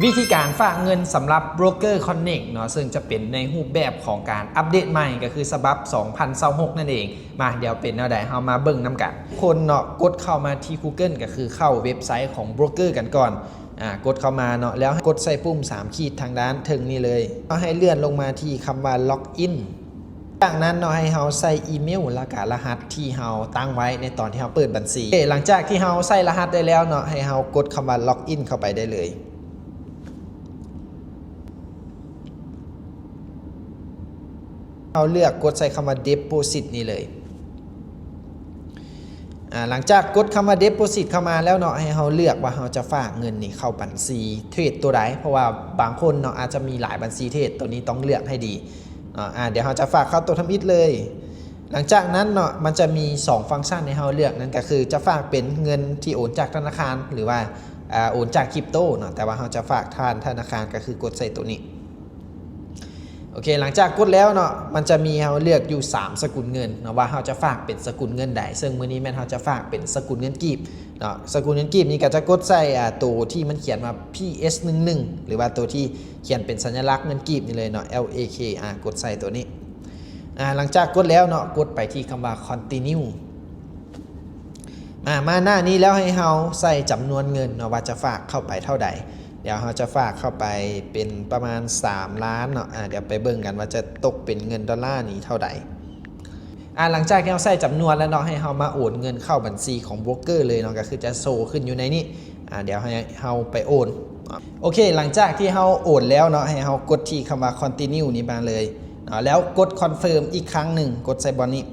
ວິທີການຝາກເງິນສຳລັບ Broker Connect ເນາະ ເຊິ່ງຈະເປັນໃນຮູບແບບຂອງການອັບເດດໃໝ່ ກໍຄືສະບັບສອງພັນຊາວຫົກນັ້ນເອງ. ມາ ດຽວເປັນແນວໃດ ເຮົາມາເບິ່ງນຳກັນ. ຄົນເນາະ ກົດເຂົ້າມາທີ່ Google ກໍຄືເຂົ້າເວັບໄຊຂອງ Broker ກັນກ່ອນ. ອາ ກົດເຂົ້າມາເນາະ ແລ້ວໃຫ້ກົດໃສ່ປຸ່ມສາມຂີດທາງດ້ານເທິງນີ້ເລີຍ. ເຮົາໃຫ້ເລື່ອນລົງມາທີ່ຄຳວ່າ Login. ຈາກນັ້ນເນາະ ໃຫ້ເຮົາໃສ່ອີເມວ ແລ້ວກະລະຫັດທີ່ເຮົາຕັ້ງໄວ້ໃນຕອນທີ່ເຮົາເປີດບັນຊີ. ໂອເຄ ຫຼັງຈາກທີ່ເຮົາໃສ່ລະຫັດໄດ້ແລ້ວເນາະ ໃຫ້ເຮົາກົດຄຳວ່າ Login ເຂົ້າໄປໄດ້ເລີຍ. ເຮົາເລືອກກົດໃສ່ຄຳວ່າ Deposit ນີ້ເລີຍ. ອາ ຫຼັງຈາກກົດຄຳວ່າ Deposit ເຂົ້າມາແລ້ວເນາະ ໃຫ້ເຮົາເລືອກວ່າເຮົາຈະຝາກເງິນນີ້ເຂົ້າບັນຊີເທຣດຕົວໃດ ເພາະວ່າບາງຄົນເນາະ ອາດຈະມີຫຼາຍບັນຊີເທຣດ ຕົວນີ້ຕ້ອງເລືອກໃຫ້ດີ. ອາ ດຽວເຮົາຈະຝາກເຂົ້າຕົວທຳອິດເລີຍ. ຫຼັງຈາກນັ້ນເນາະ ມັນຈະມີສອງຟັງຊັນໃຫ້ເຮົາເລືອກ ນັ້ນກໍຄືຈະຝາກເປັນເງິນທີ່ໂອນຈາກທະນາຄານ ຫຼືວ່າ ອາ ໂອນຈາກຄຣິບໂຕເນາະ ແຕ່ວ່າເຮົາຈະຝາກຜ່ານທະນາຄານ ກໍຄືກົດໃສ່ຕົວນີ້. ໂອເຄ ຫຼັງຈາກກົດແລ້ວເນາະ ມັນຈະມີໃຫ້ເຮົາເລືອກຢູ່ສາມສະກຸນເງິນເນາະ ວ່າເຮົາຈະຝາກເປັນສະກຸນເງິນໃດ ເຊິ່ງມື້ນີ້ແມ່ນເຮົາຈະຝາກເປັນສະກຸນເງິນກີບເນາະ. ສະກຸນເງິນກີບນີ້ກໍຈະກົດໃສ່ ອາ ໂຕທີ່ມັນຂຽນວ່າ ພີເອັສ ໜຶ່ງໜຶ່ງ ຫຼືວ່າໂຕທີ່ຂຽນເປັນສັນຍະລັກເງິນກີບນີ້ເລີຍເນາະ ແອລ ເອ ເຄ ອາ ກົດໃສ່ໂຕນີ້. ອາ ຫຼັງຈາກກົດແລ້ວເນາະ ກົດໄປທີ່ຄຳວ່າ Continue. ມາ ມາໜ້ານີ້ແລ້ວໃຫ້ເຮົາໃສ່ຈຳນວນເງິນເນາະ ວ່າຈະຝາກເຂົ້າໄປເທົ່າໃດ. ດຽວເຮົາຈະຝາກເຂົ້າໄປເປັນປະມານສາມລ້ານເນາະ. ອາ ດຽວໄປເບິ່ງກັນວ່າຈະຕົກເປັນເງິນດອນລານີ້ເທົ່າໃດ. ອາ ຫຼັງຈາກທີ່ເຮົາໃສ່ຈຳນວນແລ້ວເນາະ ໃຫ້ເຮົາມາໂອນເງິນເຂົ້າບັນຊີຂອງໂບຣກເກີເລີຍເນາະ ກໍຄືຈະໂຊຂຶ້ນຢູ່ໃນນີ້. ອາ ດຽວໃຫ້ເຮົາໄປໂອນ. ໂອເຄ ຫຼັງຈາກທີ່ເຮົາໂອນແລ້ວເນາະ ໃຫ້ເຮົາກົດທີ່ຄຳວ່າ Continue ນີ້ມາເລີຍເນາະ ແລ້ວກົດ Confirm ອີກຄັ້ງໜຶ່ງ ກົດໃສ່ບ່ອນນີ້.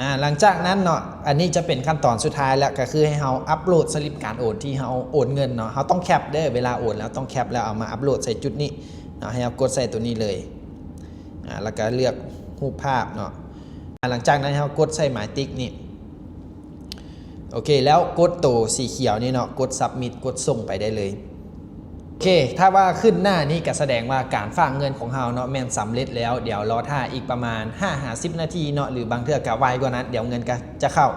ອາ ຫຼັງຈາກນັ້ນເນາະ ອັນນີ້ຈະເປັນຂັ້ນຕອນສຸດທ້າຍແລ້ວ ກໍຄືໃຫ້ເຮົາອັບໂຫຼດສະລິບການໂອນທີ່ເຮົາໂອນເງິນເນາະ. ເຮົາຕ້ອງແຄັບເດີ້ ເວລາໂອນແລ້ວຕ້ອງແຄັບ ແລ້ວເອົາມາອັບໂຫຼດໃສ່ຈຸດນີ້ເນາະ. ໃຫ້ເຮົາກົດໃສ່ຕົວນີ້ເລີຍ ອາ ແລ້ວກໍເລືອກຮູບພາບເນາະ. ອາ ຫຼັງຈາກນັ້ນໃຫ້ເຮົາກົດໃສ່ໝາຍຕິກນີ້. ໂອເຄ ແລ້ວກົດໂຕສີຂຽວນີ້ເນາະ ກົດ Submit ກົດສົ່ງໄປໄດ້ເລີຍ. ໂອເຄ ຖ້າວ່າຂຶ້ນໜ້ານີ້ກໍສະແດງວ່າການຝາກເງິນຂອງເຮົາເນາະ ແມ່ນສຳເລັດແລ້ວ. ດຽວລໍຖ້າອີກປະມານຫ້າຫາສິບນາທີເນາະ ຫຼືບາງເທື່ອກໍໄວກວ່ານັ້ນ ດຽວເງິນກໍຈະເຂົ້າ.